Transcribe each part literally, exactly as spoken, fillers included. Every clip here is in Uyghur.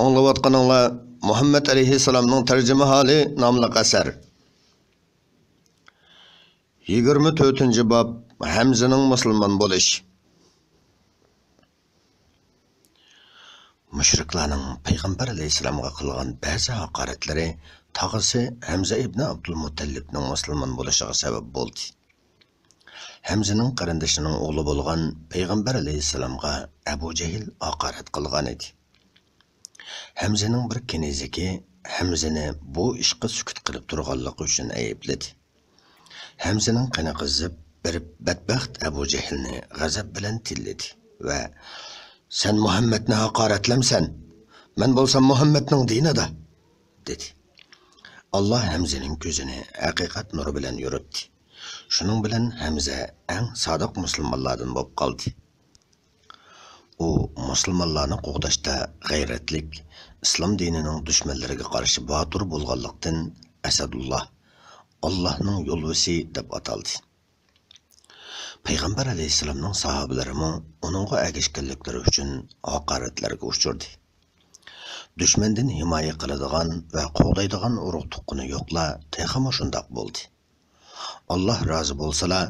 ئاڭلاۋاتقىنىڭلار مۇھەممەد ئەلەيھىسسالامنىڭ تەرجىمىھالى ناملىق ئەسەر. يىگىرمە تۆتىنچى باب، ھەمزىنىڭ مۇسۇلمان بولۇشى. مۇشرىكلارنىڭ پەيغەمبەر ئەلەيھىسسالامغا قىلغان بەزى ھاقارەتلىرى تاغىسى ھەمزە ئىبنى ئابدۇلمۇتتەلىبنىڭ مۇسۇلمان بولۇشىغا سەۋەب بولدى. ھەمزىنىڭ قېرىندىشىنىڭ ئوغلى بولغان پەيغەمبەر ئەلەيھىسسالامغا ئەبۇ جەھىل ھاقارەت قىلغانىدى. ھەمزىنىڭ بىر كېنىزىكى ھەمزىنى بۇ ئىشقا سۈكۈت قىلىپ تۇرغانلىقى ئۈچۈن ئەيىبلىدى. ھەمزىنىڭ قېنى قىزىپ، بىر بەتبەخت ئەبۇ جەھىلنى غەزەپ بىلەن تىللىدى ۋە «سەن مۇھەممەدنى ھاقارەتلەمسەن؟ مەن بولسام مۇھەممەدنىڭ دىنىدا!» دېدى. ئاللا ھەمزىنىڭ كۆزىنى ھەقىقەت نۇرى بىلەن يورۇتتى. شۇنىڭ بىلەن ھەمزە ئەڭ سادىق مۇسۇلمانلاردىن بولۇپ قالدى. ئۇ مۇسۇلمانلارنى قوغداشتا غەيرەتلىك، ئىسلام دىنىنىڭ دۈشمەنلىرىگە قارشى باتۇر بولغانلىقتىن، ئەسەدۇللا، ئاللاھنىڭ يولۋىسى دەپ ئاتالدى. پەيغەمبەر ئەلەيھىسسالامنىڭ ساھابىلىرىمۇ ئۇنىڭغا ئەگەشكەنلىكلىرى ئۈچۈن ھاقارەتلەرگە ئۇچرىدى. دۈشمەندىن ھىمايە قىلىدىغان ۋە قوغدايدىغان ئۇرۇق-تۇغقىنى يوقلار تېخىمۇ شۇنداق بولدى. ئاللا رازى بولسىلا،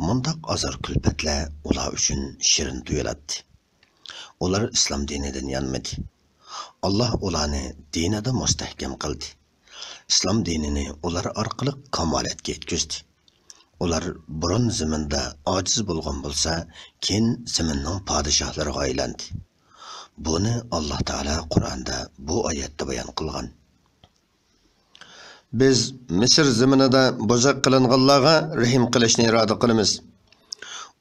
مۇنداق ئازار-كۈلپەتلەر ئۇلار ئۈچۈن شېرىن تۇيۇلاتتى. ئۇلار ئىسلام دىنىدىن يانمىدى. ئاللا ئۇلارنى دىنىدا مۇستەھكەم قىلدى. ئىسلام دىنىنى ئۇلار ئارقىلىق كامالەتكە يەتكۈزدى. ئۇلار بۇرۇن زېمىندا ئاجىز بولغان بولسا، كېيىن زېمىننىڭ پادىشاھلىرىغا ئايلاندى. بۇنى ئاللا تائالا قۇرئاندا بۇ ئايەتتە بايان قىلغان. بىز مىسىر زېمىنىدا بوزەك قىلىنغانلارغا رەھىم قىلىشنى ئىرادە قىلىمىز.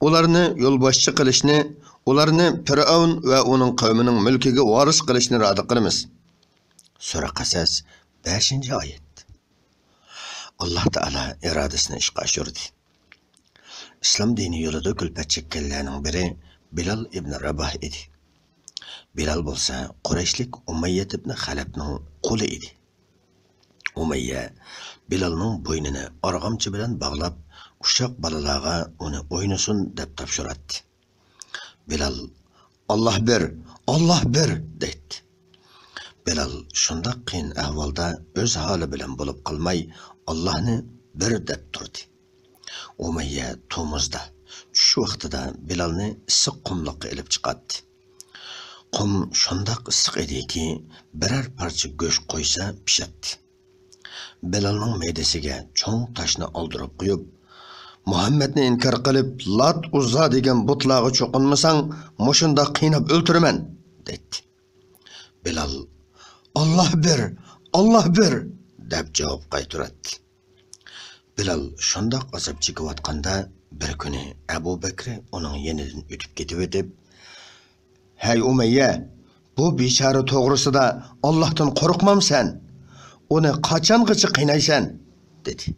ئۇلارنى يولباشچى قىلىشنى، ئۇلارنى پىرئەۋن ۋە ئۇنىڭ قەۋمىنىڭ مۈلكىگە ۋارىس قىلىشنى ئىرادە قىلىمىز. سۈرە قەسەس، بەشىنچى ئايەت. ئاللا تائالا ئىرادىسىنى ئىشقا ئاشۇردى. ئىسلام دىنى يولىدا كۈلپەت چەككەنلەرنىڭ بىرى بىلال ئىبنى رەباھ ئىدى. بىلال بولسا قۇرەيشلىك ئۇمەييەت ئىبنى خەلەپنىڭ قۇلى ئىدى. ئۇمەييە بىلالنىڭ بوينىنى ئارغامچا بىلەن باغلاپ، ئۇششاق بالىلارغا ئۇنى ئوينىسۇن دەپ تاپشۇراتتى. بىلال «ئاللا بىر، ئاللا بىر» دەيتتى. بىلال شۇنداق قىيىن ئەھۋالدا ئۆز ھالى بىلەن بولۇپ قالماي، ئاللانى بىر دەپ تۇردى. ئۇمەييە تومۇزدا، چۈش ۋاقتىدا بىلالنى ئىسسىق قۇملۇققا ئېلىپ چىقاتتى. قۇم شۇنداق ئىسسىق ئىدىكى، بىرەر پارچە گۆش قويسا پىشاتتى. بىلالنىڭ مەيدىسىگە چوڭ تاشنى ئالدۇرۇپ قويۇپ، «مۇھەممەدنى ئىنكار قىلىپ، لات، ئۇززا دېگەن بۇتلارغا چوقۇنمىساڭ، مۇشۇنداق قىيناپ ئۆلتۈرىمەن» دەيتتى. بىلال «ئاللا بىر، ئاللا بىر» دەپ جاۋاب قايتۇراتتى. بىلال شۇنداق ئازاب چېكىۋاتقاندا، بىر كۈنى ئەبۇ بەكرى ئۇنىڭ يېنىدىن ئۆتۈپ كېتىۋېتىپ، «ھەي ئۇمەييە، بۇ بىچارە توغرىسىدا ئاللاھتىن قورقمامسەن؟ ئۇنى قاچانغىچە قىينايسەن؟» دېدى.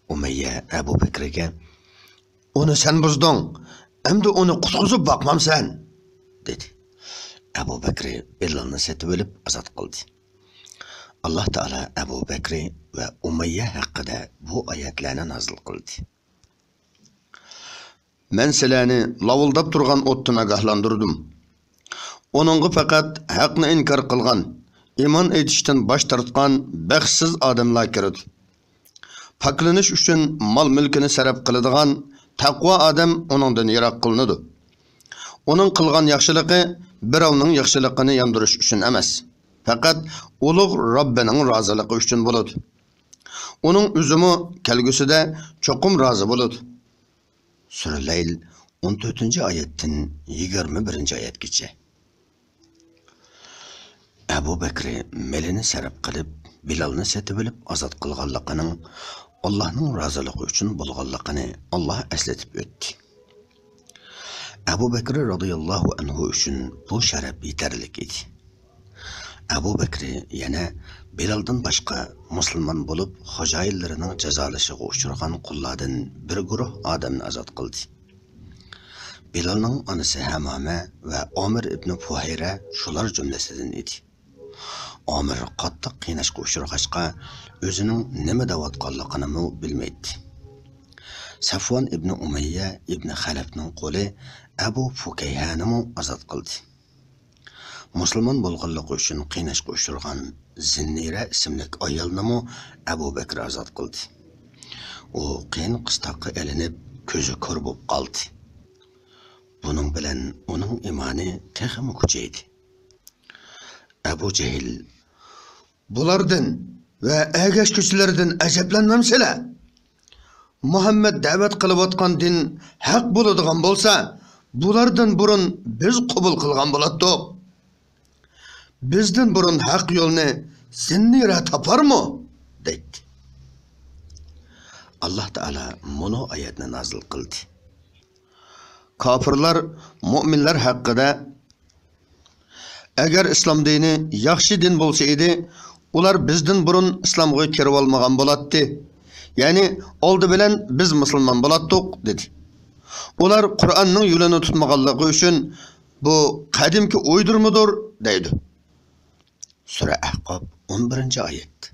ئۇمەييە ئەبۇ بەكرىگە، «ئۇنى سەن بۇزدۇڭ، ئەمدى ئۇنى قۇتقۇزۇپ باقمامسەن؟» دېدى. ئەبۇ بەكرى بىلالنى سېتىۋېلىپ ئازاد قىلدى. ئاللا تائالا ئەبۇ بەكرى ۋە ئۇمەييە ھەققىدە بۇ ئايەتلەرنى نازىل قىلدى. مەن سىلەرنى لاۋۇلداپ تۇرغان ئوتتىن ئاگاھلاندۇردۇم. ئۇنىڭغا پەقەت ھەقنى ئىنكار قىلغان، ئىمان ئېيتىشتىن باش تارتقان بەختسىز ئادەملا كىرىدۇ. پاكلىنىش ئۈچۈن مال-مۈلكىنى سەرپ قىلىدىغان تەقۋا ئادەم ئۇنىڭدىن يىراق قىلىنىدۇ. ئۇنىڭ قىلغان ياخشىلىقى بىراۋنىڭ ياخشىلىقىنى ياندۇرۇش ئۈچۈن ئەمەس، پەقەت ئۇلۇغ رەببىنىڭ رازىلىقى ئۈچۈن بولىدۇ. ئۇنىڭ ئۆزىمۇ كەلگۈسىدە چوقۇم رازى بولىدۇ. سۈرە لەيل، ئون تۆتىنچى ئايەتتىن يىگىرمە بىرىنچى ئايەتكىچە. ئەبۇ بەكرى مېلىنى سەرپ قىلىپ، بىلالنى سېتىۋېلىپ ئازاد قىلغانلىقىنىڭ ئاللاھنىڭ رازىلىقى ئۈچۈن بولغانلىقىنى ئاللاھ ئەسلىتىپ ئۆتتى. ئەبۇ بەكرى رازىياللاھۇ ئەنھۇ ئۈچۈن بۇ شەرەپ يېتەرلىك ئىدى. ئەبۇ بەكرى يەنە بىلالدىن باشقا مۇسۇلمان بولۇپ، خوجايىنلىرىنىڭ جازالىشىغا ئۇچرىغان قۇللاردىن بىر گۇرۇھ ئادەمنى ئازاد قىلدى. بىلالنىڭ ئانىسى ھەمامە ۋە ئامىر ئىبنى پۇھەيرە شۇلار جۈملىسىدىن ئىدى. ئامىر قاتتىق قىيناشقا ئۇچرىغاچقا، ئۆزىنىڭ نېمە دەۋاتقانلىقىنىمۇ بىلمەيتتى. سەفۋان ئىبنى ئۇمەييە ئىبنى خەلەفنىڭ قۇلى ئەبۇ فۇكەيھەنىمۇ ئازاد قىلدى. مۇسۇلمان بولغانلىقى ئۈچۈن قىيناشقا ئۇچرىغان زىننىرە ئىسىملىك ئايالنىمۇ ئەبۇ بەكرى ئازاد قىلدى. ئۇ قىيىن قىستاققا ئېلىنىپ، كۆزى كور بولۇپ قالدى. بۇنىڭ بىلەن ئۇنىڭ ئىمانى تېخىمۇ كۈچەيدى. ئەبۇ جەھىل: «بۇلاردىن ۋە ئەگەشكۈچىلەردىن ئەجەبلەنمەمسىلەر؟ مۇھەممەد دەۋەت قىلىۋاتقان دىن ھەق بولىدىغان بولسا، بۇلاردىن بۇرۇن بىز قوبۇل قىلغان بولاتتۇق. بىزدىن بۇرۇن ھەق يولنى زىننىرە تاپارمۇ؟» دەيتتى. ئاللاھ تائالا مۇنۇ ئايەتنى نازىل قىلدى: كاپىرلار مۇئمىنلار ھەققىدە: «ئەگەر ئىسلام دىنى ياخشى دىن بولسا ئىدى، ئۇلار بىزدىن بۇرۇن ئىسلامغا كىرىۋالمىغان بولاتتى. يەنى ئالدى بىلەن بىز مۇسۇلمان بولاتتۇق» دېدى. ئۇلار قۇرئاننىڭ يولىنى تۇتمىغانلىقى ئۈچۈن، «بۇ قەدىمكى ئويدۇرمىدۇر» دەيدۇ. سۈرە ئەھقاپ، ئون بىرىنچى ئايەت.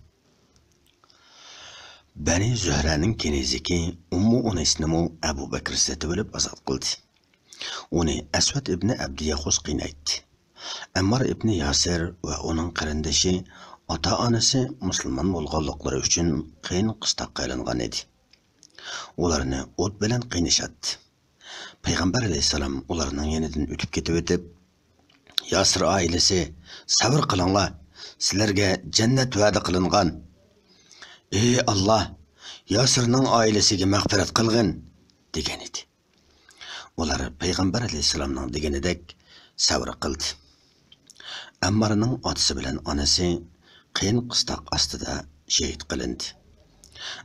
بەنى زۆھرەنىڭ كېنىزىكى ئۇممۇ ئۇنەيسنىمۇ ئەبۇ بەكرى سېتىۋېلىپ ئازاد قىلدى. ئۇنى ئەسۋەد ئىبنى ئەبدىيەغۇس قىينايتتى. ئەممار ئىبنى ياسىر ۋە ئۇنىڭ قېرىندىشى، ئاتا-ئانىسى مۇسۇلمان بولغانلىقلىرى ئۈچۈن قىيىن قىستاققا ئېلىنغان ئىدى. ئۇلارنى ئوت بىلەن قىينىشاتتى. پەيغەمبەر ئەلەيھىسسالام ئۇلارنىڭ يېنىدىن ئۆتۈپ كېتىۋېتىپ: «ياسىر ئائىلىسى، سەۋر قىلىڭلار، سىلەرگە جەننەت ۋەدە قىلىنغان. ئى ئاللاھ، ياسىرنىڭ ئائىلىسىگە مەغپىرەت قىلغىن» دېگەن ئىدى. ئۇلار پەيغەمبەر ئەلەيھىسسالامنىڭ دېگىنىدەك سەۋر قىلدى. ئەممارنىڭ ئاتىسى بىلەن ئانىسى قىيىن قىستاق ئاستىدا شېھىت قىلىندى.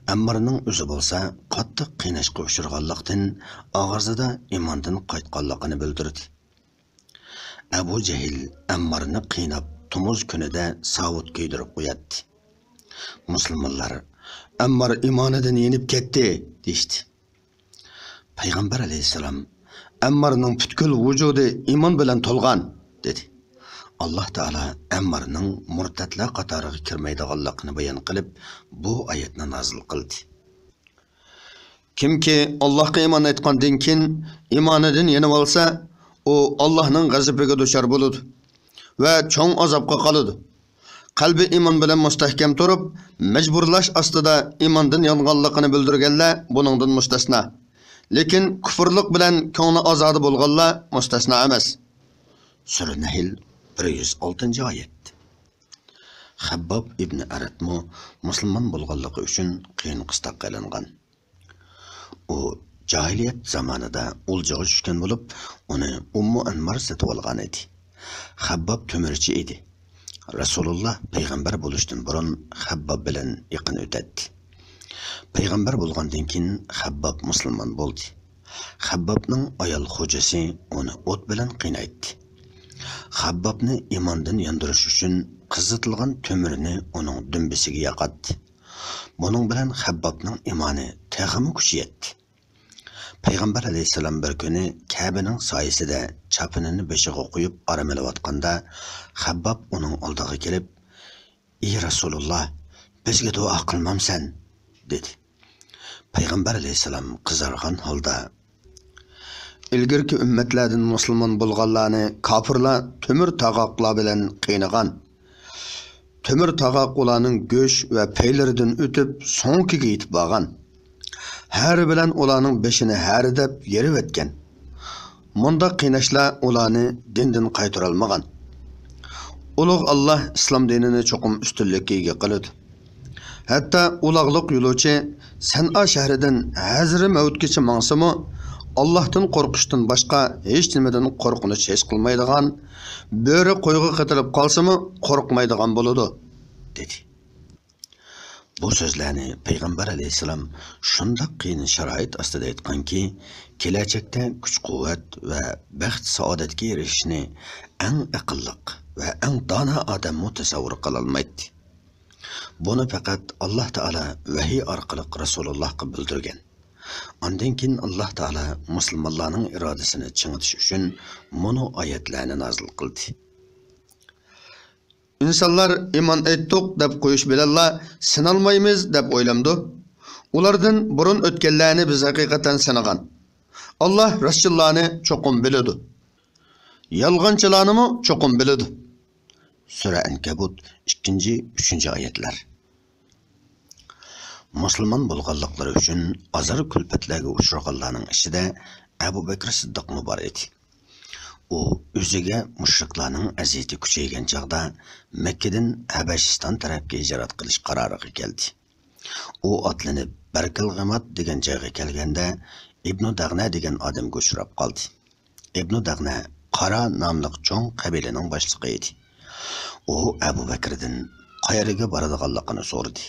ئەممارنىڭ ئۆزى بولسا قاتتىق قىيناشقا ئۇچرىغانلىقتىن، ئاغزىدا ئىماندىن قايتقانلىقىنى بىلدۈردى. ئەبۇ جەھىل ئەممارنى قىيناپ، تومۇز كۈنىدە ساۋۇت كىيدۈرۈپ قوياتتى. مۇسۇلمانلار: «ئەممار ئىمانىدىن يېنىپ كەتتى» دېيىشتى. پەيغەمبەر ئەلەيھىسسالام: «ئەممارنىڭ پۈتكۈل ۋۇجۇدى ئىمان بىلەن تولغان» دېدى. ئاللاھ تائالا ئەممارنىڭ مۇرتەتلەر قاتارىغا كىرمەيدىغانلىقىنى بايان قىلىپ، بۇ ئايەتنى نازىل قىلدى: كىمكى ئاللاھقا ئىمان ئېيتقاندىن كېيىن ئىمانىدىن يېنىۋالسا، ئۇ ئاللاھنىڭ غەزىپىگە دۇچار بولىدۇ ۋە چوڭ ئازابقا قالىدۇ. قەلبى ئىمان بىلەن مۇستەھكەم تۇرۇپ، مەجبۇرلاش ئاستىدا ئىماندىن يانغانلىقىنى بىلدۈرگەنلەر بۇنىڭدىن مۇستەسنا. لېكىن كۇفرلۇق بىلەن كۆڭلى ئازادە بولغانلار مۇستەسنا ئەمەس. سۈرە نەھل، بىر يۈز ئالتىنچى ئايەت. خەبباب ئىبنى ئەرەتمۇ مۇسۇلمان بولغانلىقى ئۈچۈن قىيىن قىستاققا ئېلىنغان. ئۇ جاھىلىيەت زامانىدا ئولجىغا چۈشكەن بولۇپ، ئۇنى ئۇممۇ ئەنمار سېتىۋالغان ئىدى. خەبباب تۆمۈرچى ئىدى. رەسۇلۇللا پەيغەمبەر بولۇشتىن بۇرۇن خەبباب بىلەن يېقىن ئۆتەتتى. پەيغەمبەر بولغاندىن كېيىن خەبباب مۇسۇلمان بولدى. خەببابنىڭ ئايال خوجىسى ئۇنى ئوت بىلەن قىينايتتى. خەببابنى ئىماندىن ياندۇرۇش ئۈچۈن قىزىتىلغان تۆمۈرنى ئۇنىڭ دۈمبىسىگە ياقاتتى. بۇنىڭ بىلەن خەببابنىڭ ئىمانى تېخىمۇ كۈچىيەتتى. پەيغەمبەر ئەلەيھىسسالام بىر كۈنى كەبىنىڭ سايىسىدە چاپىنىنى بېشىغا قويۇپ ئارام ئېلىۋاتقاندا، خەبباب ئۇنىڭ ئالدىغا كېلىپ: «ئى رەسۇلۇللا، بىزگە دۇئا قىلمامسەن؟» دېدى. پەيغەمبەر ئەلەيھىسسالام قىزارغان ھالدا: «ئىلگىرىكى ئۈممەتلەردىن مۇسۇلمان بولغانلارنى كاپىرلار تۆمۈر تاغاقلار بىلەن قىينىغان. تۆمۈر تاغاق ئۇلارنىڭ گۆش ۋە پەيلىرىدىن ئۆتۈپ، سۆڭىكىگە يېتىپ بارغان. ھەرە بىلەن ئۇلارنىڭ بېشىنى ھەرىدەپ يېرىۋەتكەن. مۇنداق قىيناشلار ئۇلارنى دىندىن قايتۇرالمىغان. ئۇلۇغ ئاللاھ ئىسلام دىنىنى چوقۇم ئۈستۈنلۈككە ئىگە قىلىدۇ. ھەتتا ئۇلاغلىق يولۇچى سەنئا شەھىرىدىن ھەزرىمەۋتكىچە ماڭسىمۇ، ئاللاھتىن قورقۇشتىن باشقا ھېچنېمىدىن قورقۇنچ ھېس قىلمايدىغان، بۆرە قويغا قېتىلىپ قالسىمۇ قورقمايدىغان بولىدۇ» دېدى. بۇ سۆزلەرنى پەيغەمبەر ئەلەيھىسسالام شۇنداق قىيىن شارائىت ئاستىدا ئېيتقانكى، كېلەچەكتە كۈچ-قۇۋۋەت ۋە بەخت-سائادەتكە ئېرىشىشنى ئەڭ ئەقىللىق ۋە ئەڭ دانا ئادەممۇ تەسەۋۋۇر قىلالمايتتى. بۇنى پەقەت ئاللاھ تائالا ۋەھىي ئارقىلىق رەسۇلۇللاھقا بىلدۈرگەن. ئاندىن كېيىن ئاللاھ تائالا مۇسۇلمانلارنىڭ ئىرادىسىنى چىڭىتىش ئۈچۈن مۇنۇ ئايەتلەرنى نازىل قىلدى. ئىنسانلار ئىمان ئېيتتۇق دەپ قويۇش بىلەنلا سىنالمايمىز دەپ ئويلامدۇ؟ ئۇلاردىن بۇرۇن ئۆتكەنلەرنى بىز ھەقىقەتەن سىنىغان. ئاللاھ راستچىللارنى چوقۇم بىلىدۇ. يالغانچىلارنىمۇ چوقۇم بىلىدۇ. سۈرە ئەنكەبۇت، ئىككىنچى، ئۈچىنچى ئايەتلەر. مۇسۇلمان بولغانلىقلىرى ئۈچۈن ئازار-كۈلپەتلەرگە ئۇچرىغانلارنىڭ ئىچىدە ئەبۇ بەكرى سىددىقمۇ بار ئىدى. ئۇ ئۆزىگە مۇشرىكلارنىڭ ئەزىيىتى كۈچەيگەن چاغدا مەككىدىن ھەبەشىستان تەرەپكە ھىجرەت قىلىش قارارىغا كەلدى. ئۇ ئاتلىنىپ بەركىلغىمات دېگەن جايغا كەلگەندە، ئىبنۇ دەغنە دېگەن ئادەمگە ئۇچراپ قالدى. ئىبنۇ دەغنە قارا ناملىق چوڭ قەبىلىنىڭ باشلىقى ئىدى. ئۇ ئەبۇ بەكرىدىن قەيەرگە بارىدىغانلىقىنى سورىدى.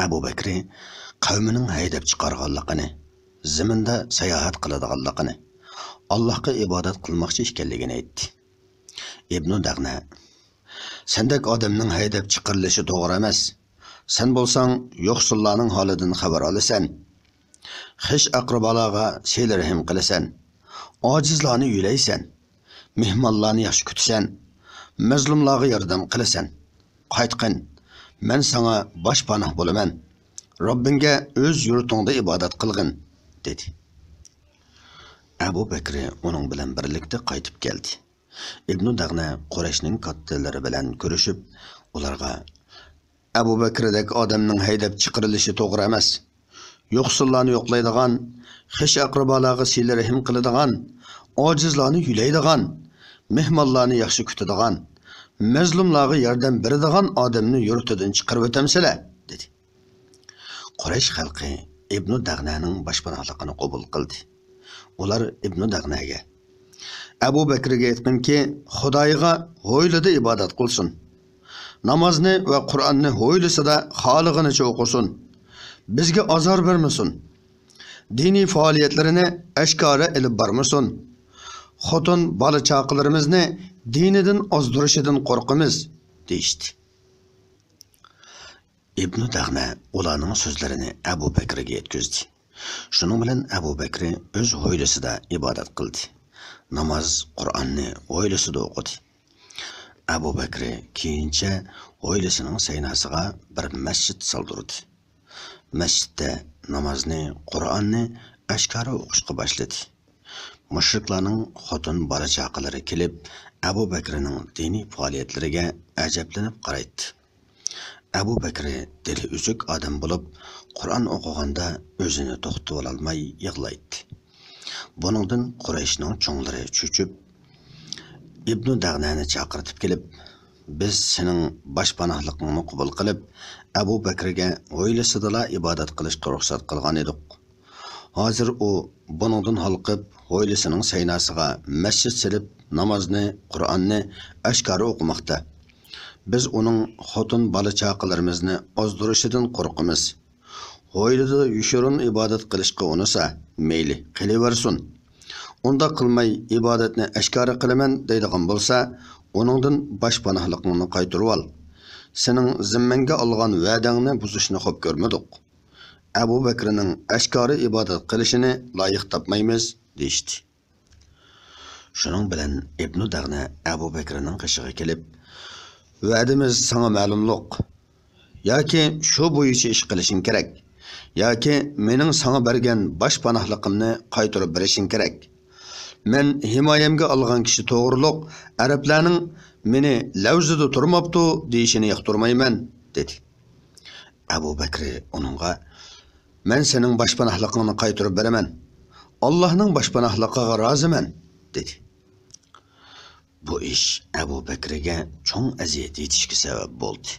ئەبۇ بەكرى قەۋمىنىڭ ھەيدەپ چىقارغانلىقىنى، زېمىندا ساياھەت قىلىدىغانلىقىنى، ئاللاھقا ئىبادەت قىلماقچى ئىكەنلىكىنى ئېيتتى. ئىبنۇ دەغنە، سەندەك ئادەمنىڭ ھەيدەپ چىقىرىلىشى توغرا ئەمەس. سەن بولساڭ يوقسۇللارنىڭ ھالىدىن خەۋەر ئالىسەن. خىش-ئەقرىبالارغا سىلە-رەھىم قىلىسەن. ئاجىزلارنى يۆلەيسەن. مېھمانلارنى ياخشى كۈتىسەن. مەزلۇملارغا ياردەم قىلىسەن. قايتقىن، مەن ساڭا باشپاناھ بولىمەن. رەببىڭگە ئۆز يۇرتۇڭدا ئىبادەت قىلغىن، دېدى. ئەبۇ بەكرى ئۇنىڭ بىلەن بىرلىكتە قايتىپ كەلدى. ئىبنۇ دەغنە قۇرەيشنىڭ كاتتىلىرى بىلەن كۆرۈشۈپ، ئۇلارغا، ئەبۇ بەكرىدەك ئادەمنىڭ ھەيدەپ چىقىرىلىشى توغرا ئەمەس. يوقسۇللارنى يوقلايدىغان، خىش-ئەقرىبالارغا سىلە-رەھىم قىلىدىغان، ئاجىزلارنى يۆلەيدىغان، مېھمانلارنى ياخشى كۈتىدىغان، مەزلۇملارغا ياردەم بېرىدىغان ئادەمنى يۇرتىدىن چىقىرىۋېتەمسىلەر؟ دېدى. قۇرەيش خەلقى ئىبنۇ دەغنەنىڭ باشپاناھلىقىنى قوبۇل قىلدى. ئۇلار ئىبنۇ دەغنەگە، ئەبۇ بەكرىگە ئېيتقىنكى، خۇدايىغا ھويلىدا ئىبادەت قىلسۇن. نامازنى ۋە قۇرئاننى ھويلىسىدا خالىغىنىچە ئوقۇسۇن. بىزگە ئازار بەرمىسۇن. دىنىي پائالىيەتلىرىنى ئاشكارا ئېلىپ بارمىسۇن. خوتۇن، بالا-چاقىلىرىمىزنى دىنىدىن ئازدۇرۇشىدىن قورقىمىز، دېيىشتى. ئىبنۇ دەغنە ئۇلارنىڭ سۆزلىرىنى ئەبۇ بەكرىگە يەتكۈزدى. شۇنىڭ بىلەن ئەبۇ بەكرى ئۆز ھويلىسىدا ئىبادەت قىلدى. ناماز، قۇرئاننى ھويلىسىدا ئوقۇدى. ئەبۇ بەكرى كېيىنچە ھويلىسىنىڭ سەيناسىغا بىر مەسچىت سالدۇردى. مەسچىتتە نامازنى، قۇرئاننى ئاشكارا ئوقۇشقا باشلىدى. مۇشرىكلارنىڭ خوتۇن، بالا-چاقىلىرى كېلىپ، ئەبۇ بەكرىنىڭ دىنىي پائالىيەتلىرىگە ئەجەبلىنىپ قارايتتى. ئەبۇ بەكرى دىلى ئۈزۈك ئادەم بولۇپ، قۇرئان ئوقۇغاندا ئۆزىنى توختىتىۋالالماي يىغلايتتى. بۇنىڭدىن قۇرەيشنىڭ چوڭلىرى چۆچۈپ، ئىبنۇ دەغنەنى چاقىرتىپ كېلىپ، بىز سېنىڭ باشپاناھلىقىڭنى قوبۇل قىلىپ، ئەبۇ بەكرىگە ھويلىسىدىلا ئىبادەت قىلىشقا رۇخسەت قىلغان ئىدۇق. ھازىر ئۇ بۇنىڭدىن ھالقىپ، ھويلىسىنىڭ سەيناسىغا مەسچىت سېلىپ، نامازنى، قۇرئاننى ئاشكارا ئوقۇماقتا. بىز ئۇنىڭ خوتۇن، بالا-چاقىلىرىمىزنى ئازدۇرۇشىدىن قورقىمىز. ھويلىدا يوشۇرۇن ئىبادەت قىلىشقا ئۇنىسا، مەيلى، قىلىۋەرسۇن. ئۇنداق قىلماي، ئىبادەتنى ئاشكارا قىلىمەن دەيدىغان بولسا، ئۇنىڭدىن باشپاناھلىقىڭنى قايتۇرۇۋال. سېنىڭ زىممەڭگە ئالغان ۋەدەڭنى بۇزۇشنى خوپ كۆرمىدۇق. ئەبۇ بەكرىنىڭ ئاشكارا ئىبادەت قىلىشىنى لايىق تاپمايمىز، دېيىشتى. شۇنىڭ بىلەن ئىبنۇ دەغنە ئەبۇ بەكرىنىڭ قېشىغا كېلىپ، ۋەدىمىز ساڭا مەلۇملۇق. ياكى شۇ بويىچە ئىش قىلىشىڭ كېرەك، ياكى مېنىڭ ساڭا بەرگەن باشپاناھلىقىمنى قايتۇرۇپ بېرىشىڭ كېرەك. مەن ھىمايەمگە ئالغان كىشى توغرۇلۇق ئەرەبلەرنىڭ مېنى لەۋزىدە تۇرماپتۇ دېيىشىنى ياقتۇرمايمەن، دېدى. ئەبۇ بەكرى ئۇنىڭغا، مەن سېنىڭ باشپاناھلىقىڭنى قايتۇرۇپ بېرىمەن. ئاللاھنىڭ باشپاناھلىقىغا رازىمەن، دېدى. بۇ ئىش ئەبۇ بەكرىگە چوڭ ئەزىيەت يېتىشكە سەۋەب بولدى.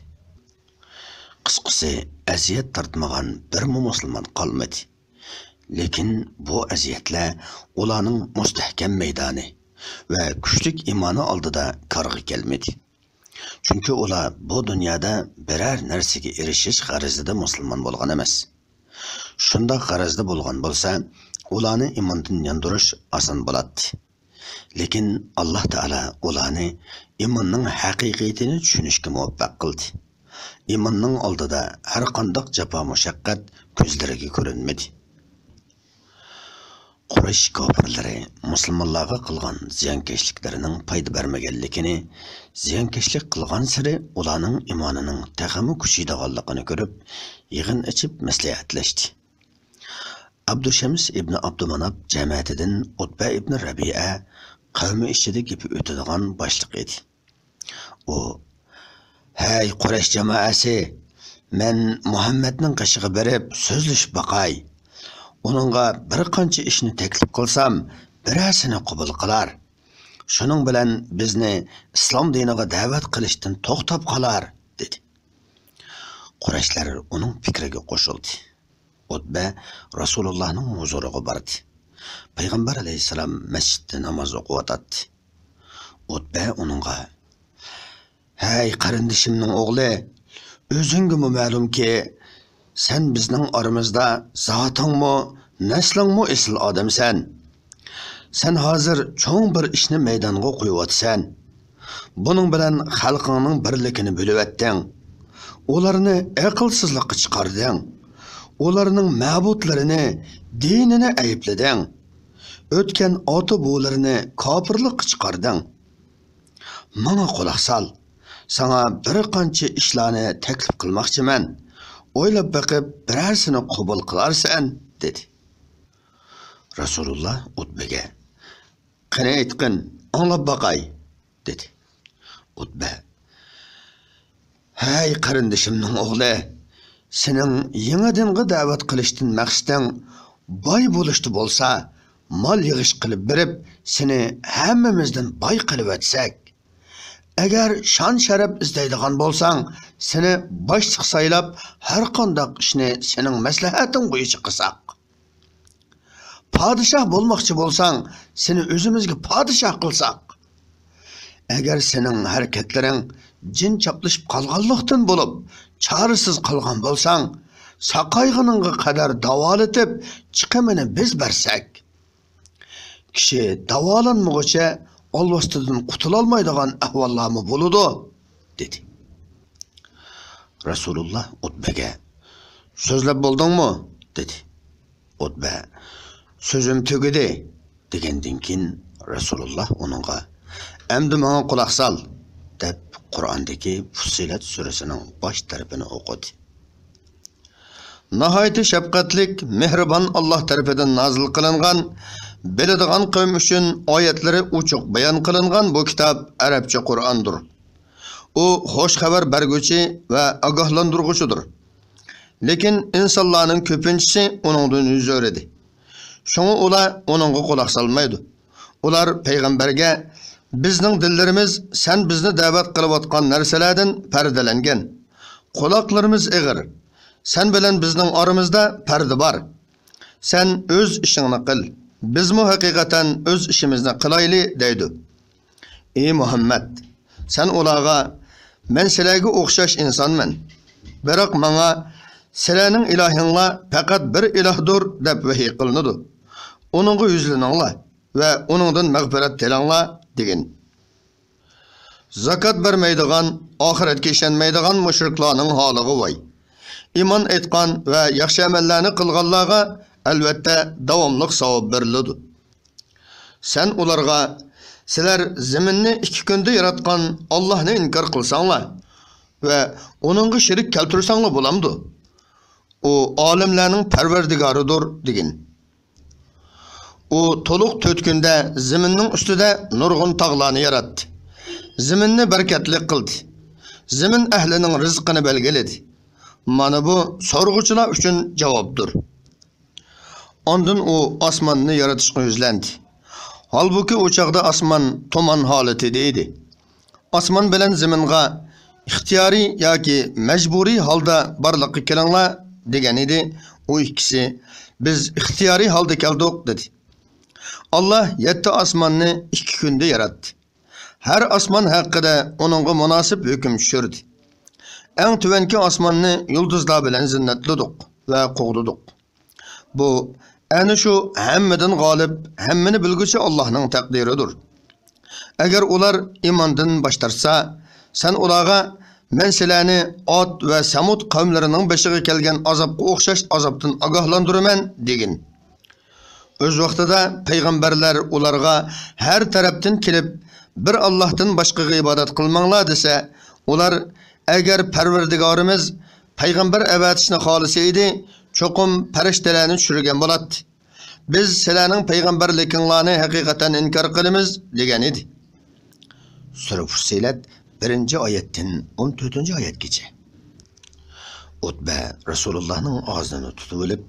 قىسقىسى، ئەزىيەت تارتمىغان بىرمۇ مۇسۇلمان قالمىدى. لېكىن بۇ ئەزىيەتلەر ئۇلارنىڭ مۇستەھكەم مەيدانى ۋە كۈچلۈك ئىمانى ئالدىدا كارغا كەلمىدى. چۈنكى ئۇلار بۇ دۇنيادا بىرەر نەرسىگە ئېرىشىش غەرىزىدە مۇسۇلمان بولغان ئەمەس. شۇنداق غەرەزدە بولغان بولسا، ئۇلارنى ئىماندىن ياندۇرۇش ئاسان بولاتتى. لېكىن ئاللاھ تائالا ئۇلارنى ئىماننىڭ ھەقىقىيىتىنى چۈشىنىشكە مۇۋەپپەق قىلدى. ئىماننىڭ ئالدىدا ھەرقانداق جاپا-مۇشەققەت كۆزلىرىگە كۆرۈنمىدى. قۇرەيش كاپىرلىرى مۇسۇلمانلارغا قىلغان زىيانكەشلىكلىرىنىڭ پايدا بەرمىگەنلىكىنى، زىيانكەشلىك قىلغانسېرى ئۇلارنىڭ ئىمانىنىڭ تېخىمۇ كۈچىيىدىغانلىقىنى كۆرۈپ، يىغىن ئېچىپ مەسلىھەتلەشتى. ئابدۇشەمس ئىبنى ئابدۇماناپ جەمەتىدىن ئۇتبە ئىبنى رەبىئە قەۋمى ئىچىدە گېپى ئۆتىدىغان باشلىق ئىدى. ئۇ، ھەي قۇرەيش جامائەسى، مەن مۇھەممەدنىڭ قېشىغا بېرىپ سۆزلىشىپ باقاي. ئۇنىڭغا بىر قانچە ئىشنى تەكلىپ قىلسام، بىرەرسىنى قوبۇل قىلار. شۇنىڭ بىلەن بىزنى ئىسلام دىنىغا دەۋەت قىلىشتىن توختاپ قالار، دېدى. قۇرەيشلەر ئۇنىڭ پىكرىگە قوشۇلدى. ئۇتبە رەسۇلۇللاھنىڭ ھۇزۇرىغا باردى. پەيغەمبەر ئەلەيھىسسالام مەسچىتتە ناماز ئوقۇۋاتاتتى. ئۇتبە ئۇنىڭغا، ھەي قېرىندىشىمنىڭ ئوغلى، ئۆزۈڭگىمۇ مەلۇمكى، سەن بىزنىڭ ئارىمىزدا زاتىڭمۇ، نەسلىڭمۇ ئېسىل ئادەمسەن. سەن ھازىر چوڭ بىر ئىشنى مەيدانغا قويۇۋاتىسەن. بۇنىڭ بىلەن خەلقىڭنىڭ بىرلىكىنى بۆلۈۋەتتىڭ. ئۇلارنى ئەقىلسىزلىققا چىقاردىڭ. ئۇلارنىڭ مەبۇدلىرىنى، دىنىنى ئەيىبلىدىڭ. ئۆتكەن ئاتا-بوۋىلىرىنى كاپىرلىققا چىقاردىڭ. ماڭا قۇلاق سال. ساڭا بىر قانچە ئىشلارنى تەكلىپ قىلماقچىمەن. ئويلاپ بېقىپ، بىرەرسىنى قوبۇل قىلارسەن، دېدى. رەسۇلۇللا ئۇتبىگە، قېنى ئېيتقىن، ئاڭلاپ باقاي، دېدى. ئۇتبە، ھەي قېرىندىشىمنىڭ ئوغلى، سېنىڭ يېڭى دىنغا دەۋەت قىلىشتىن مەقسىتىڭ باي بولۇشتا بولسا، مال يىغىش قىلىپ بېرىپ، سېنى ھەممىمىزدىن باي قىلىۋەتسەك. ئەگەر شان-شەرەپ ئىزدەيدىغان بولساڭ، سېنى باشلىق سايلاپ، ھەرقانداق ئىشنى سېنىڭ مەسلىھەتىڭ بويىچە قىلساق. پادىشاھ بولماقچى بولساڭ، سېنى ئۆزىمىزگە پادىشاھ قىلساق. ئەگەر سېنىڭ ھەرىكەتلىرىڭ جىن چاپلىشىپ قالغانلىقتىن بولۇپ، چارىسىز قالغان بولساڭ، ساقايغىنىڭغا قەدەر داۋالىتىپ، چىقىمىنى بىز بەرسەك. كىشى داۋالانمىغۇچە ئالۋاستىدىن قۇتۇلالمايدىغان ئەھۋاللارمۇ بولىدۇ، دېدى. رەسۇلۇللا ئۇتبەگە، سۆزلەپ بولدۇڭمۇ؟ دېدى. ئۇتبە، سۆزۈم تۈگىدى، دېگەندىن كېيىن، رەسۇلۇللا ئۇنىڭغا، ئەمدى ماڭا قۇلاق سال، دەپ، قۇرئاندىكى پۇسسىلەت سۈرىسىنىڭ باش تەرىپىنى ئوقۇدى. ناھايىتى شەپقەتلىك، مېھرىبان ئاللاھ تەرىپىدىن نازىل قىلىنغان، بىلىدىغان قەۋم ئۈچۈن ئايەتلىرى ئوچۇق بايان قىلىنغان بۇ كىتاب ئەرەبچە قۇرئاندۇر. ئۇ خۇش خەۋەر بەرگۈچى ۋە ئاگاھلاندۇرغۇچىدۇر. لېكىن ئىنسانلارنىڭ كۆپىنچىسى ئۇنىڭدىن يۈز ئۆرۈدى. شۇڭا ئۇلار ئۇنىڭغا قۇلاق سالمايدۇ. ئۇلار پەيغەمبەرگە، بىزنىڭ دىللىرىمىز سەن بىزنى دەۋەت قىلىۋاتقان نەرسىلەردىن پەردىلەنگەن. قۇلاقلىرىمىز ئېغىر. سەن بىلەن بىزنىڭ ئارىمىزدا پەردە بار. سەن ئۆز ئىشىڭنى قىل. بىزمۇ ھەقىقەتەن ئۆز ئىشىمىزنى قىلايلى، دەيدۇ. ئى مۇھەممەد، سەن ئۇلارغا، مەن سىلەرگە ئوخشاش ئىنسانمەن. بىراق ماڭا، سىلەرنىڭ ئىلاھىڭلار پەقەت بىر ئىلاھدۇر، دەپ ۋەھىي قىلىنىدۇ. ئۇنىڭغا يۈزلىنىڭلار ۋە ئۇنىڭدىن مەغپىرەت تىلەڭلار، دېگىن. زاكات بەرمەيدىغان، ئاخىرەتكە ئىشەنمەيدىغان مۇشرىكلارنىڭ ھالىغا ۋاي! ئىمان ئېيتقان ۋە ياخشى ئەمەللەرنى قىلغانلارغا، ئەلۋەتتە، داۋاملىق ساۋاب بېرىلىدۇ. سەن ئۇلارغا، سىلەر زېمىننى ئىككى كۈندە ياراتقان ئاللاھنى ئىنكار قىلساڭلار ۋە ئۇنىڭغا شېرىك كەلتۈرسەڭلار بولامدۇ؟ ئۇ ئالەملەرنىڭ پەرۋەردىگارىدۇر، دېگىن. ئۇ تولۇق تۆت كۈندە زېمىننىڭ ئۈستىدە نۇرغۇن تاغلارنى ياراتتى. زېمىننى بەرىكەتلىك قىلدى. زېمىن ئەھلىنىڭ رىزقىنى بەلگىلىدى. مانا بۇ سورىغۇچىلار ئۈچۈن جاۋابتۇر. ئاندىن ئۇ ئاسماننى يارىتىشقا يۈزلەندى. ھالبۇكى، ئۇ چاغدا ئاسمان تۇمان ھالىتىدە ئىدى. ئاسمان بىلەن زېمىنغا ئىختىيارىي ياكى مەجبۇرىي ھالدا بارلىققا كېلىڭلار، دېگەن ئىدى. ئۇ ئىككىسى، بىز ئىختىيارىي ھالدا كەلدۇق، دېدى. ئاللاھ يەتتە ئاسماننى ئىككى كۈندە ياراتتى. ھەر ئاسمان ھەققىدە ئۇنىڭغا مۇناسىپ ھۆكۈم چۈشۈردى. ئەڭ تۆۋەنكى ئاسماننى يۇلتۇزلار بىلەن زىننەتلىدۇق ۋە قوغدىدۇق. بۇ ئەنە شۇ ھەممىدىن غالىب، ھەممىنى بىلگۈچى ئاللاھنىڭ تەقدىرىدۇر. ئەگەر ئۇلار ئىماندىن باش تارتسا، سەن ئۇلارغا، مەن سىلەرنى ئاد ۋە سەمۇد قەۋملىرىنىڭ بېشىغا كەلگەن ئازابقا ئوخشاش ئازابتىن ئاگاھلاندۇرىمەن، دېگىن. ئۆز ۋاقتىدا پەيغەمبەرلەر ئۇلارغا ھەر تەرەپتىن كېلىپ، بىر ئاللاھتىن باشقىغا ئىبادەت قىلماڭلار دېسە، ئۇلار، ئەگەر پەرۋەردىگارىمىز پەيغەمبەر ئەۋەتىشنى خالىسا ئىدى، چوقۇم پەرىشتىلەرنى چۈشۈرگەن بولاتتى. بىز سىلەرنىڭ پەيغەمبەرلىكىڭلارنى ھەقىقەتەن ئىنكار قىلىمىز، دېگەن ئىدى. سۈرە فۇسسىلەت، بىرىنچى ئايەتتىن ئون تۆتىنچى ئايەتكىچە. ئۇتبە رەسۇلۇللاھنىڭ ئاغزىنى تۇتۇۋېلىپ،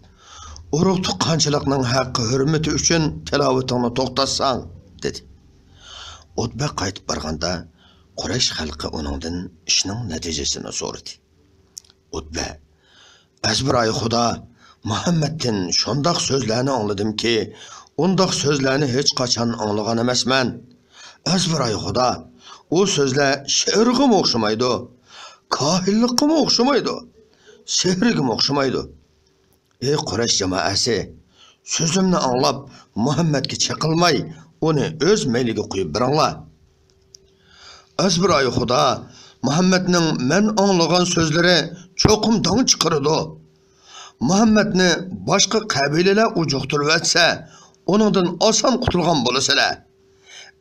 ئۇرۇق تۇغقانچىلىقنىڭ ھەققى ھۆرمىتى ئۈچۈن تىلاۋىتىڭنى توختاتساڭ، دېدى. ئۇتبە قايتىپ بارغاندا، قۇرەيش خەلقى ئۇنىڭدىن ئىشنىڭ نەتىجىسىنى سورىدى. ئۇتبە، ئەزبىرايى خۇدا، مۇھەممەدتىن شۇنداق سۆزلەرنى ئاڭلىدىمكى، ئۇنداق سۆزلەرنى ھېچقاچان ئاڭلىغان ئەمەسمەن. ئەزبىرايى خۇدا، ئۇ سۆزلەر شېئىرغىمۇ ئوخشىمايدۇ، كاھىنلىققىمۇ ئوخشىمايدۇ، سېھىرگىمۇ ئوخشىمايدۇ. ئى قۇرەيش جامائەسى، سۆزۈمنى ئاڭلاپ، مۇھەممەدكە چېقىلماي، ئۇنى ئۆز مەيلىگە قويۇپ بېرىڭلار. ئەزبىرايى خۇدا، مۇھەممەدنىڭ مەن ئاڭلىغان سۆزلىرى چوقۇم داڭ چىقىرىدۇ. مۇھەممەدنى باشقا قەبىلىلەر ئۇجۇقتۇرۇۋەتسە، ئۇنىڭدىن ئاسان قۇتۇلغان بولىسىلەر.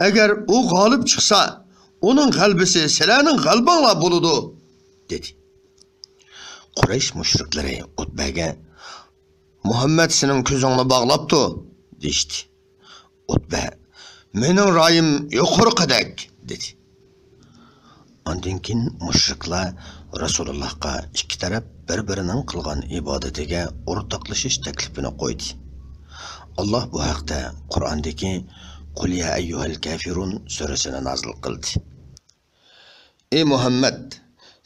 ئەگەر ئۇ غالىب چىقسا، ئۇنىڭ غەلىبىسى سىلەرنىڭ غەلىبەڭلار بولىدۇ، دېدى. قۇرەيش مۇشرىكلىرى ئۇتبەگە، مۇھەممەد سېنىڭ كۆزۈڭنى باغلاپتۇ، دېيىشتى. ئۇتبە، مېنىڭ رايىم يۇقىرىقىدەك، دېدى. ئاندىن كېيىن مۇشرىكلار رەسۇلۇللاھقا ئىككى تەرەپ بىر-بىرىنىڭ قىلغان ئىبادىتىگە ئورتاقلىشىش تەكلىپىنى قويدى. ئاللاھ بۇ ھەقتە قۇرئاندىكى قۇل يا ئەييۇھەل كافىرۇن سۈرىسىنى نازىل قىلدى. ئى مۇھەممەد،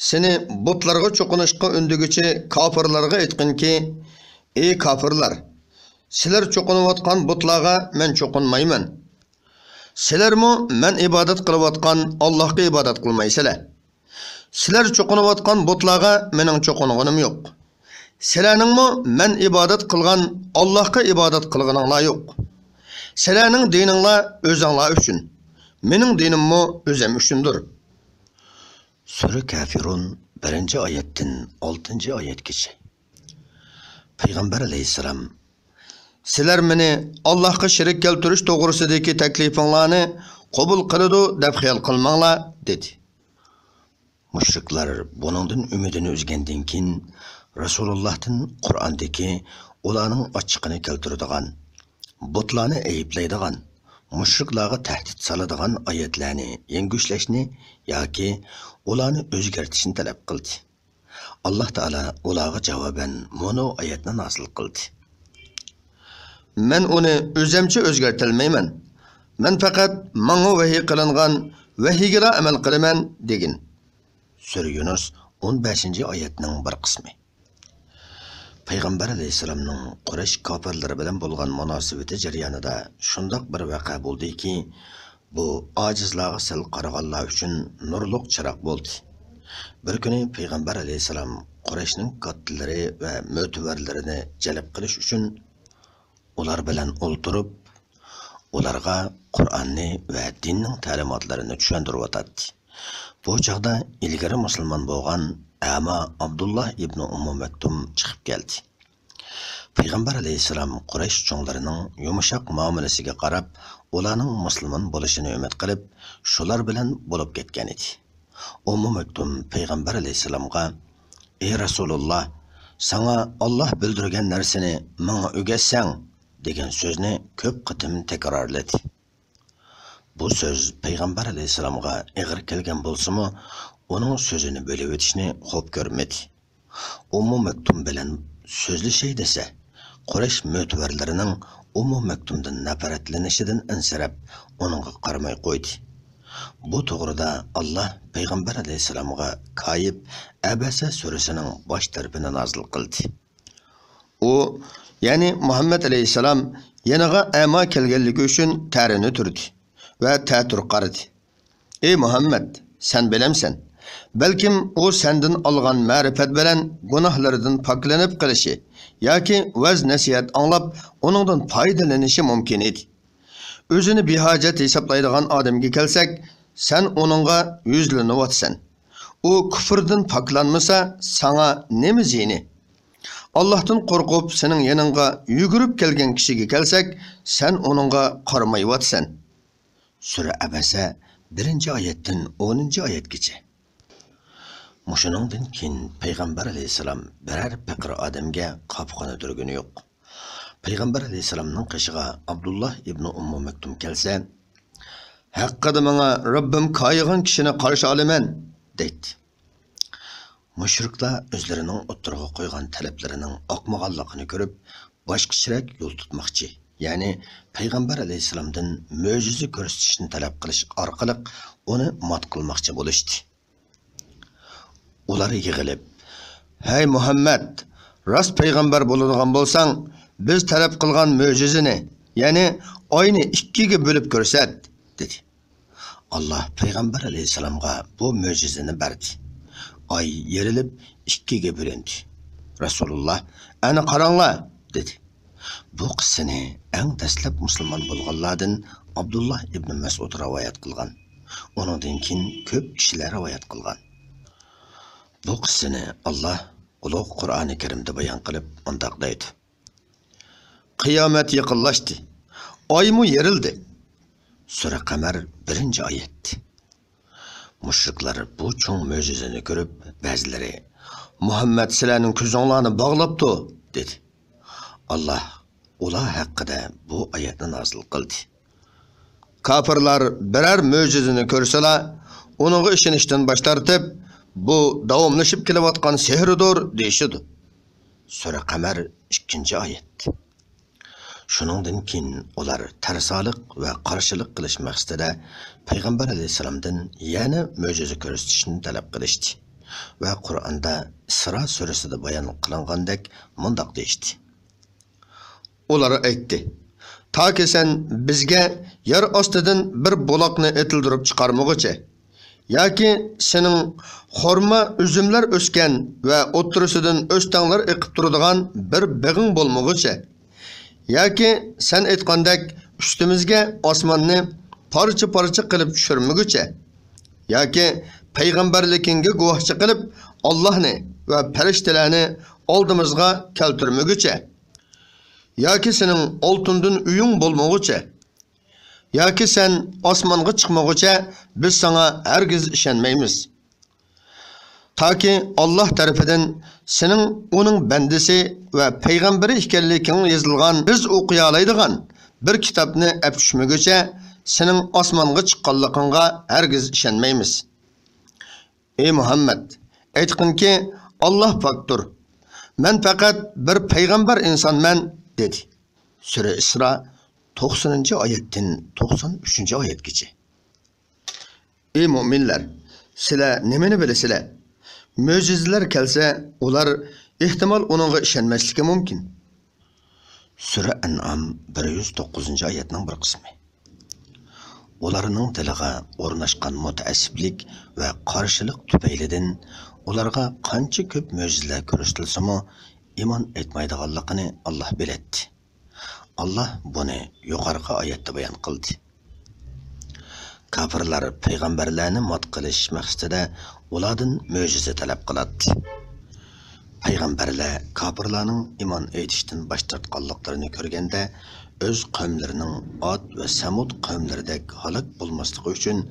سېنى بۇتلارغا چوقۇنۇشقا ئۈندىگۈچى كاپىرلارغا ئېيتقىنكى، ئى كاپىرلار، سىلەر چوقۇنۇۋاتقان بۇتلارغا مەن چوقۇنمايمەن. سىلەرمۇ مەن ئىبادەت قىلىۋاتقان ئاللاھقا ئىبادەت قىلمايسىلەر. سىلەر چوقۇنۇۋاتقان بۇتلارغا مېنىڭ چوقۇنغىنىم يوق. سىلەرنىڭمۇ مەن ئىبادەت قىلغان ئاللاھقا ئىبادەت قىلغىنىڭلار يوق. سىلەرنىڭ دىنىڭلار ئۆزۈڭلار ئۈچۈن، مېنىڭ دىنىممۇ ئۆزۈم ئۈچۈندۇر. سۈرە كافىرۇن، بىرىنچى ئايەتتىن ئالتىنچى ئايەتكىچە. پەيغەمبەر ئەلەيھىسسالام، سىلەر مېنى ئاللاھقا شېرىك كەلتۈرۈش توغرىسىدىكى تەكلىپىڭلارنى قوبۇل قىلىدۇ دەپ خىيال قىلماڭلار، دېدى. مۇشرىكلار بۇنىڭدىن ئۈمىدىنى ئۈزگەندىن كېيىن، رەسۇلۇللاھتىن قۇرئاندىكى ئۇلارنىڭ ئاچچىقىنى كەلتۈرىدىغان، بۇتلارنى ئەيىبلەيدىغان، مۇشرىكلارغا تەھدىت سالىدىغان ئايەتلەرنى يەڭگۈشلەشنى ياكى ئۇلارنى ئۆزگەرتىشنى تەلەپ قىلدى. ئاللاھ تائالا ئۇلارغا جاۋابەن مۇنۇ ئايەتنى نازىل قىلدى. مەن ئۇنى ئۆزەمچە ئۆزگەرتەلمەيمەن. مەن پەقەت ماڭا ۋەھىي قىلىنغان ۋەھىيگىلا ئەمەل قىلىمەن، دېگىن. سۈرە يۇنۇس، ئون بەشىنچى ئايەتنىڭ بىر قىسمى. پەيغەمبەر ئەلەيھىسسالامنىڭ قۇرەيش كاپىرلىرى بىلەن بولغان مۇناسىۋىتى جەريانىدا شۇنداق بىر ۋەقە بولدىكى، بۇ ئاجىزلارغا سەل قارىغانلار ئۈچۈن نۇرلۇق چىراغ بولدى. بىر كۈنى پەيغەمبەر ئەلەيھىسسالام قۇرەيشنىڭ كاتتىلىرى ۋە مۆتىۋەرلىرىنى جەلپ قىلىش ئۈچۈن ئۇلار بىلەن ئولتۇرۇپ، ئۇلارغا قۇرئاننى ۋە دىننىڭ تەلىماتلىرىنى چۈشەندۈرۈۋاتاتتى. بۇ چاغدا ئىلگىرى مۇسۇلمان بولغان ئەما ئابدۇللا ئىبنى ئۇممۇ مەكتۇم چىقىپ كەلدى. پەيغەمبەر ئەلەيھىسسالام قۇرەيش چوڭلىرىنىڭ يۇمشاق مۇئامىلىسىگە قاراپ، ئۇلارنىڭ مۇسۇلمان بولۇشىنى ئۈمىد قىلىپ، شۇلار بىلەن بولۇپ كەتكەنىدى. ئۇممۇ مەكتۇم پەيغەمبەر ئەلەيھىسسالامغا، ئى رەسۇلۇللا، ساڭا ئاللاھ بىلدۈرگەن نەرسىنى ماڭا ئۆگەتسەڭ، دېگەن سۆزنى كۆپ قېتىم تەكرارلىدى. بۇ سۆز پەيغەمبەر ئەلەيھىسسالامغا ئېغىر كەلگەن بولسىمۇ، ئۇنىڭ سۆزىنى بۆلۈۋېتىشنى خوپ كۆرمىدى. ئۇممۇ مەكتۇم بىلەن سۆزلىشەي دېسە، قۇرەيش مۆتىۋەرلىرىنىڭ ئۇممۇ مەكتۇمدىن نەپرەتلىنىشىدىن ئەنسىرەپ، ئۇنىڭغا قارىماي قويدى. بۇ توغرىدا ئاللاھ پەيغەمبەر ئەلەيھىسسالامغا كايىب ئەبەسە سۈرىسىنىڭ باش تەرىپىنى نازىل قىلدى. ئۇ، يەنى مۇھەممەد ئەلەيھىسسالام يېنىغا ئەما كەلگەنلىكى ئۈچۈن تەرىنى تۈردى ۋە تەتۈر قارىدى. ئى مۇھەممەد، سەن بىلەمسەن؟ بەلكىم ئۇ سەندىن ئالغان مەرىپەت بىلەن گۇناھلىرىدىن پاكلىنىپ قېلىشى ياكى ۋەز-نەسىھەت ئاڭلاپ، ئۇنىڭدىن پايدىلىنىشى مۇمكىن ئىدى. ئۆزىنى بىھاجەت ھېسابلايدىغان ئادەمگە كەلسەك، سەن ئۇنىڭغا يۈزلىنىۋاتىسەن. ئۇ كۇفرىدىن پاكلانمىسا، ساڭا نېمە زىيىنى؟ ئاللاھتىن قورقۇپ، سېنىڭ يېنىڭغا يۈگۈرۈپ كەلگەن كىشىگە كەلسەك، سەن ئۇنىڭغا قارىمايۋاتىسەن. سۈرە ئەبەسە، بىرىنچى ئايەتتىن ئونىنچى ئايەتكىچە. مۇشۇنىڭدىن كېيىن پەيغەمبەر ئەلەيھىسسالام بىرەر پېقىر ئادەمگە قاپىقىنى تۈرگىنى يوق. پەيغەمبەر ئەلەيھىسسالامنىڭ قېشىغا ئابدۇللا ئىبنى ئۇممۇ مەكتۇم كەلسە، «ھەققىدە ماڭا رەببىم كايىغان كىشىنى قارشى ئالىمەن» دەيتتى. مۇشرىكلار ئۆزلىرىنىڭ ئوتتۇرىغا قويغان تەلەپلىرىنىڭ ئاقمىغانلىقىنى كۆرۈپ، باشقىچىراق يول تۇتماقچى، يەنى پەيغەمبەر ئەلەيھىسسالامدىن مۆجىزە كۆرسىتىشنى تەلەپ قىلىش ئارقىلىق ئۇنى مات قىلماقچى بولۇشتى. ئۇلار يىغىلىپ، «ھەي مۇھەممەد، راست پەيغەمبەر بولىدىغان بولساڭ، بىز تەلەپ قىلغان مۆجىزىنى، يەنى ئاينى ئىككىگە بۆلۈپ كۆرسەت» دېدى. ئاللا پەيغەمبەر ئەلەيھىسسالامغا بۇ مۆجىزىنى بەردى. ئاي يېرىلىپ ئىككىگە بۆلۈندى. رەسۇلۇللا، «ئەنە قاراڭلار» دېدى. بۇ قىسسىنى ئەڭ دەسلەپ مۇسۇلمان بولغانلاردىن ئابدۇللا ئىبنى مەسئۇد رىۋايەت قىلغان. ئۇنىڭدىن كېيىن كۆپ كىشىلەر رىۋايەت قىلغان. بۇ قىسسىنى ئاللا ئۇلۇغ قۇرئانى كەرىمدە بايان قىلىپ مۇنداق دەيدۇ: «قىيامەت يېقىنلاشتى. ئايمۇ يېرىلدى.» سۈرە قەمەر، بىرىنچى ئايەت. مۇشرىكلار بۇ چوڭ مۆجىزىنى كۆرۈپ، بەزىلىرى، «مۇھەممەد سىلەرنىڭ كۆزۈڭلارنى باغلاپتۇ» دېدى. ئاللا ئۇلار ھەققىدە بۇ ئايەتنى نازىل قىلدى. كاپىرلار بىرەر مۆجىزىنى كۆرسىلا، ئۇنىڭغا ئىشىنىشتىن باش تارتىپ، «بۇ داۋاملىشىپ كېلىۋاتقان سېھىردۇر» دېيىشىدۇ. سۈرە قەمەر، ئىككىنچى ئايەت. شۇنىڭدىن كېيىن ئۇلار تەرسالىق ۋە قارشىلىق قىلىش مەقسىتىدە پەيغەمبەر ئەلەيھىسسالامدىن يەنە مۆجىزە كۆرسىتىشنى تەلەپ قىلىشتى ۋە قۇرئاندا ئىسرا سۈرىسىدە بايان قىلىنغاندەك مۇنداق دېيىشتى: ئۇلار ئېيتتى: «تاكى سەن بىزگە يەر ئاستىدىن بىر بۇلاقنى ئېتىلدۈرۈپ چىقارمىغۇچە، ياكى سېنىڭ خورما، ئۈزۈملەر ئۆسكەن ۋە ئوتتۇرىسىدىن ئۆستەڭلەر ئېقىپ تۇرىدىغان بىر بېغىڭ بولمىغۇچە، ياكى سەن ئېيتقاندەك ئۈستىمىزگە ئاسماننى پارچە-پارچە قىلىپ چۈشۈرمىگۈچە، ياكى پەيغەمبەرلىكىڭگە گۇۋاھچى قىلىپ ئاللاھنى ۋە پەرىشتىلەرنى ئالدىمىزغا كەلتۈرمىگۈچە، ياكى سېنىڭ ئالتۇندىن ئۆيۈڭ بولمىغۇچە، ياكى سەن ئاسمانغا چىقمىغۇچە بىز ساڭا ھەرگىز ئىشەنمەيمىز. تاكى ئاللاھ تەرىپىدىن سېنىڭ ئۇنىڭ بەندىسى ۋە پەيغەمبىرى ئىكەنلىكىڭ يېزىلغان، بىز ئوقۇيالايدىغان بىر كىتابنى ئەپ چۈشمىگۈچە سېنىڭ ئاسمانغا چىققانلىقىڭغا ھەرگىز ئىشەنمەيمىز. ئى مۇھەممەد، ئېيتقىنكى، ئاللاھ پاكتۇر، مەن پەقەت بىر پەيغەمبەر ئىنسانمەن» دېدى. سۈرە ئىسرا، توقسىنىنچى ئايەتتىن توقسان ئۈچىنچى ئايەتكىچە. ئى مۆمىنلەر، سىلەر نېمىنى بىلىسىلەر؟ مۆجىزىلەر كەلسە، ئۇلار ئېھتىمال ئۇنىڭغا ئىشەنمەسلىكى مۇمكىن. سۈرە ئەنئام، بىر يۈز توققۇزىنچى ئايەتنىڭ بىر قىسمى. ئۇلارنىڭ دىلىغا ئورناشقان مۇتەئەسسىپلىك ۋە قارشىلىق تۈپەيلىدىن ئۇلارغا قانچە كۆپ مۆجىزىلەر كۆرسىتىلسىمۇ، ئىمان ئېيتمايدىغانلىقىنى ئاللاھ بىلەتتى. ئاللاھ بۇنى يۇقىرىقى ئايەتتە بايان قىلدى. كاپىرلار پەيغەمبەرلەرنى مات قىلىش مەقسىتىدە ئۇلاردىن مۆجىزە تەلەپ قىلاتتى. پەيغەمبەرلەر كاپىرلارنىڭ ئىمان ئېيتىشتىن باش تارتقانلىقلىرىنى كۆرگەندە، ئۆز قەۋملىرىنىڭ ئاد ۋە سەمۇد قەۋملىرىدەك ھالاك بولماسلىقى ئۈچۈن،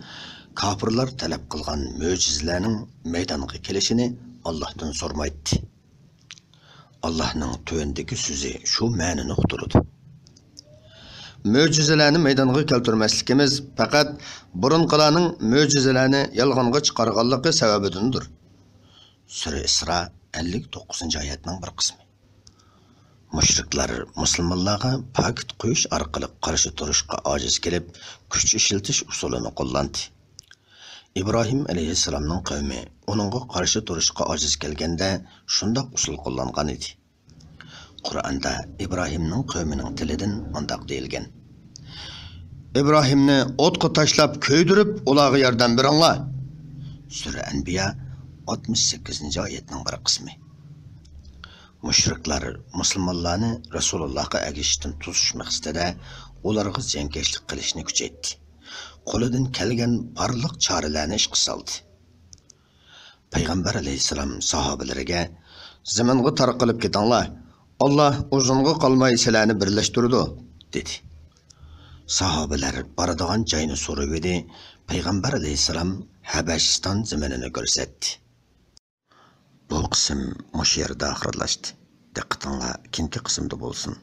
كاپىرلار تەلەپ قىلغان مۆجىزىلەرنىڭ مەيدانغا كېلىشىنى ئاللاھتىن سورىمايتتى. ئاللاھنىڭ تۆۋەندىكى سۆزى شۇ مەنىنى ئۇقتۇرىدۇ. مۆجىزىلەرنى مەيدانغا كەلتۈرمەسلىكىمىز پەقەت بۇرۇنقىلارنىڭ مۆجىزىلەرنى يالغانغا چىقارغانلىقى سەۋەبىدىندۇر. سۈرە ئىسرا، ئەللىك توققۇزىنچى ئايەتنىڭ بىر قىسمى. مۇشرىكلار مۇسۇلمانلارغا پاكىت قويۇش ئارقىلىق قارشى تۇرۇشقا ئاجىز كېلىپ، كۈچ ئىشلىتىش ئۇسۇلىنى قوللاندى. ئىبراھىم ئەلەيھىسسالامنىڭ قەۋمى ئۇنىڭغا قارشى تۇرۇشقا ئاجىز كەلگەندە، شۇنداق ئۇسۇل قوللانغان ئىدى. قۇرئاندا ئىبراھىمنىڭ قەۋمىنىڭ تىلىدىن مۇنداق دېيىلگەن: «ئىبراھىمنى ئوتقا تاشلاپ كۆيدۈرۈپ، ئۇلارغا ياردەم بېرىڭلار.» سۈرە ئەنبىيا، ئاتمىش سەككىزىنچى ئايەتنىڭ بىر قىسمى. مۇشرىكلار مۇسۇلمانلارنى رەسۇلۇللاھقا ئەگىشىشتىن توسۇش مەقسىتىدە ئۇلارغا زىيانكەشلىك قىلىشنى كۈچەيتتى. قولىدىن كەلگەن بارلىق چارىلەرنى ئىشقا سالدى. پەيغەمبەر ئەلەيھىسسالام ساھابىلىرىگە، «زېمىنغا تارقىلىپ كېتىڭلار، ئاللاھ ئۇزۇنغا قالماي سىلەرنى بىرلەشتۈرىدۇ» دېدى. ساھابىلەر بارىدىغان جاينى سورىۋىدى، پەيغەمبەر ئەلەيھىسسالام ھەبەشىستان زېمىنىنى كۆرسەتتى. بۇ قىسىم مۇشۇ يەردە ئاخىرلاشتى. دىققىتىڭلار كېيىنكى قىسىمدا بولسۇن.